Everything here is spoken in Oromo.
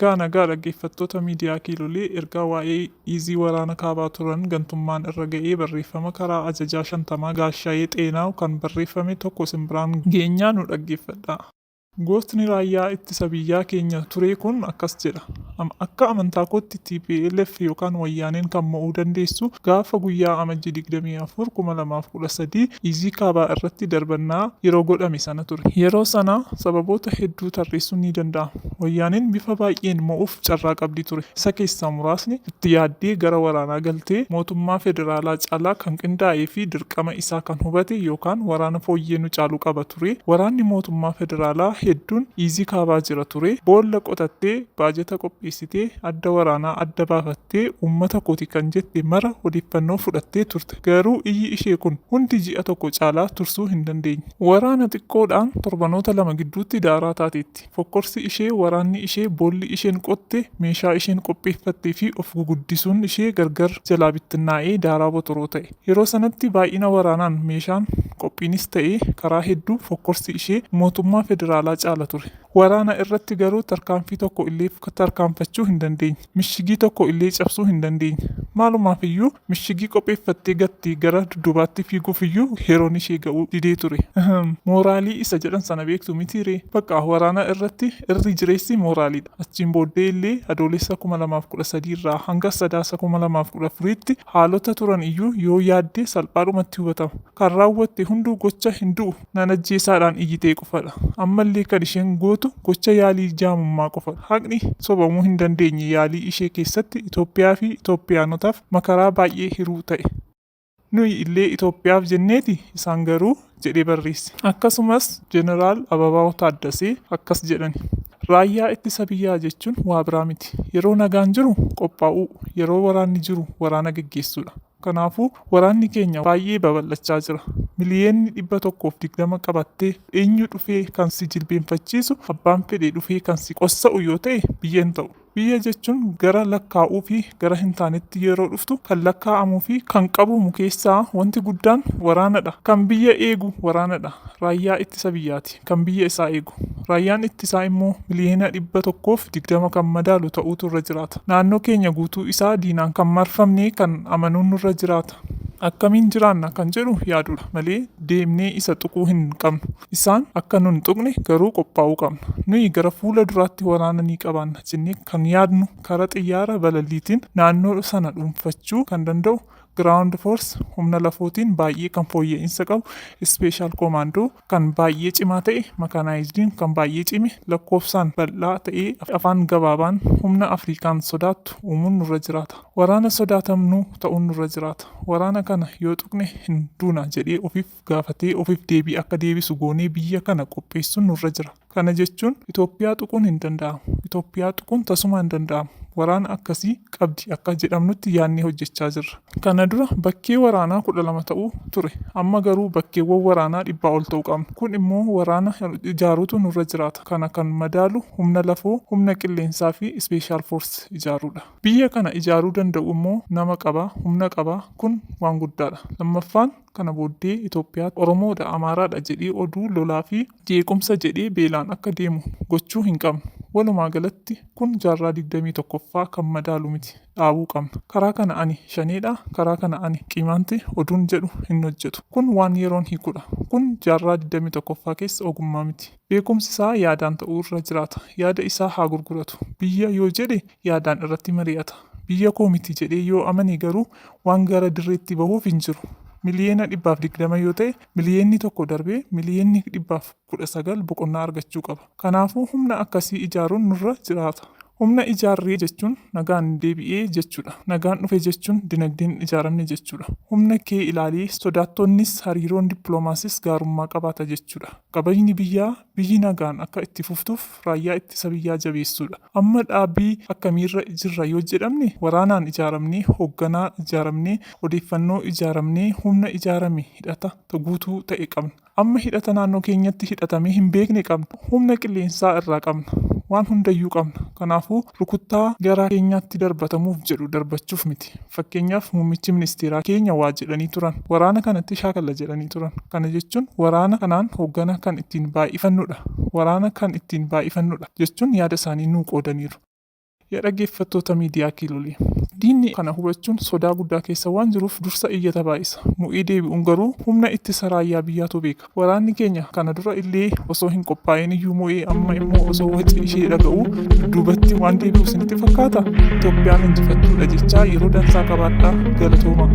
Nagaa nagaa dhaggeeffattoota miidiyaa Kiilolee, ergaa waa'ee Iizii waraana kaabaa turan gantummaan irra ga'ee barreeffama karaa ajajaa 50 Gaashaayee Xeenaaw kan barreeffame tokko isin biraan geenyaa, nu dhaggeeffadhaa. Gootni raayyaa ittisa biyyaa keenya turee kun akkas jedha. Akka amantaa kootti tplf yookaan Wayyaaneen kan mo'uu dandeessu gaafa guyyaa Amajjii 24, 2013 Iizii Kaabaa irratti darbannaa yeroo godhame sana ture. Yeroo sana sababoota hedduu tarreessuun ni danda'ama. Wayyaaneen bifa baay'een mo'uuf carraa qabdi ture. Isa keessaa muraasni, itti yaaddee gara waraanaa galtee, mootummaa federaalaa caalaa kan qindaa'ee fi dirqama isaa kan hubate yookaan waraana fooyyee nu caalu qaba ture. Waraanni mootummaa federaalaa hedduun Iizii Kaabaa jira ture. Boolla qotattee, baajata qopheessitee, adda waraanaa adda baafattee, uummata kooti kan jette mara odeeffannoo fudhattee turte. Garuu iyyi ishee kun hundi ji'a tokko caalaa tursuu hin dandeenye. Waraana xiqqoodhaan torbanoota 2 gidduutti daaraa taateetti. Fokkorsi ishee, waraanni ishee, boolli isheen qotte, meeshaa isheen qopheeffattee fi of guguddisuun ishee gargar jalaa bittinnaa'ee daaraa botoroo ta'e. Yeroo sanatti baay'ina waraanaan, meeshaan, qophiinis ta'ee karaa hedduu fokkorsi ishee mootummaa federaalaa caala ture. Waraana irratti garuu tarkaanfii tokko illee tarkaanfachuu hin dandeenye. Mishigii tokko illee cabsuu hin dandeenye. Maalumaaf iyyuu mishigii qopheeffattee gattee gara dudduubaatti fiiguuf iyyuu yeroon ishee ga'uu didee ture. Ahem. Mooraalii isa jedhan sana beektu mitii ree? Baqqaa waraana irratti irri jireessi mooraaliidha. Achiin booddee illee Adoolessa 2013 irraa hanga Sadaasa 2014tti haalota turan iyyuu yoo yaadde salphaadhumatti hubatama. Kan raawwatte hunduu gocha hin du'u nan ajjeesaadhaan iyyitee qofadha. Ammallee kan isheen gootu gocha yaalii jaamummaa qofadha. Haqni sobamuu hin dandeenye yaalii ishee keessatti Itoophiyaa fi Itoophiyaanotaaf makaraa baay'ee hiruu ta'e. Nuyi illee Itoophiyaaf jenneeti isaan garuu jedhee barreesse. Akkasumas Jeneraal Ababaaw Taaddasee akkas jedhani. Raayyaa ittisa biyyaa jechuun waa biraa miti. Yeroo nagaan jiru qophaa'uu, yeroo waraanni jiru waraana geggeessuudha. Kanaafuu waraanni keenya baay'ee babal'achaa jira. Miliyeenni 120 qabattee eenyu dhufee kan si jilbeenfachiisu, abbaan fedhe dhufee kan si qossa'u yoo ta'e biyya hin ta'u. Biyya jechuun gara lakkaa'uu fi gara hin taanetti yeroo dhuftu kan lakkaa'amuu fi kan qabumu keessaa wanti guddaan waraanadha. Kan biyya eegu waraanadha. Raayyaa ittisa biyyaati kan biyya isaa eegu. Raayyaan ittisaa immoo miliyeena 120 kan madaalu ta'uutu irra jiraata. Naannoo keenya guutuu isaa diinaan kan marfamne kan amanuun nurra jiraata. Akkamiin jiraanna kan jedhu yaaduudha malee deemnee isa tuquu hin qabnu. Isaan akka nun tuqne garuu qophaa'uu qabna. Nuyi gara fuula duraatti waraana ni qabaanna jennee kan yaadnu karaa xiyyaara balalliitiin naannoo sana dhuunfachuu kan danda'u Ground Force, humna lafootiin baay'ee kan fooyya'insa qabu Special Commando kan baay'ee cimaa ta'e, makaanaayizdiin kan baay'ee cime, lakkoofsaan bal'aa ta'ee afaan gabaabaan humna Afrikaan sodaattu uumuun nurra jiraata. Waraana sodaatamnu ta'uun nurra jiraata. Waraana kana yoo tuqne hin duuna jedhee ofiif gaafatee ofiif deebii akka deebisu goonee biyya kana qopheessuun nurra jira. Kana jechuun Itoophiyaa tuquun hin danda'amu. Itoophiyaa tuquun tasumaa hin danda'amu. Waraana akkasii qabdi akka jedhamnutti yaadnee hojjechaa jirra. Kana dura bakkee waraanaa 12 ta'u ture. Amma garuu bakkeewwan waraanaa dhibbaa ol ta'u qabna. Kun immoo waraana ijaaruutu nurra jiraata. Kana kan madaalu humna lafoo, humna qilleensaa fi ispeeshaal foorsi ijaaruudha. Biyya kana ijaaruu danda'u immoo nama qaba, humna qaba. Kun waan guddaadha. Lammaffaan kana booddee Itoophiyaatti Oromoodha, Amaaraadha jedhee oduu lolaa fi jeequmsa jedhee beelaan akka deemu gochuu hin qabnu. Walumaa galatti kun jaarraa 21ffaa kan madaalu miti. Dhaabuu qabna. Karaa kana ani Shaneedha, karaa kana ani Qimaanti oduun jedhu hin hojjetu. Kun waan yeroon hiikudha. Kun jaarraa 21ffaa keessa ogummaa miti. Beekumsi isaa yaadaan ta'uu irra jiraata. Yaada isaa haa gurguratu. Biyya yoo jedhe yaadaan irratti mari'ata. Biyya koo miti jedhee yoo amane garuu waan gara dirreetti bahuuf hin jiru. Miliyeena 120 yoo ta'e miliyeenni tokko darbee miliyeenni 119 boqonnaa argachuu qaba. Kanaafuu humna akkasii ijaaruun nurra jiraata. Humna ijaarree jechuun nagaan deebi'ee jechuudha. Nagaan dhufe jechuun dinagdeen ijaaramne jechuudha. Humna kee ilaalee sodaattonnis hariiroon dippiloomaasiis gaarummaa qabaata jechuudha. Kabajni biyyaa biyyi nagaan akka itti fuftuuf raayyaa ittisa biyyaa jabeessuudha. Amma dhaabbii akkamiirra jirra yoo jedhamne waraanaan ijaaramnee, hoogganaa ijaaramnee, odeeffannoo ijaaramnee, humna ijaarame hidhata guutuu ta'e qabna. Amma hidhata naannoo keenyatti hidhatamee hin beekne qabna. Humna qilleensaa irraa qabna. Waan hundayyuu qabna. Kanaafuu rukuttaa gara keenyaatti darbatamuuf jedhu darbachuuf miti. Fakkeenyaaf muummichi ministeeraa keenya waa jedhanii turan. Waraana kanatti shaakalla jedhanii turan. Kana jechuun waraana kanaan hooggana kan ittiin baay'ifannudha. Waraana kan ittiin baay'ifannudha jechuun yaada isaanii nuu qoodaniiru. Yaa dhaggeeffattoota miidiyaa Kiilolee, diinni kana hubachuun sodaa guddaa keessa waan jiruuf dursa iyyata baay'isa. Mo'ee deebi'uun garuu humna ittisa raayyaa biyyaatu beeka. Waraanni keenya kana dura illee osoo hin qophaa'in iyyuu mo'ee amma immoo osoo waci ishee dhaga'uu dudduubatti waan deebi'u isinitti fakkaata? Itoophiyaan injifattuudha jechaa yeroo dansaa qabaadhaa, galatooma.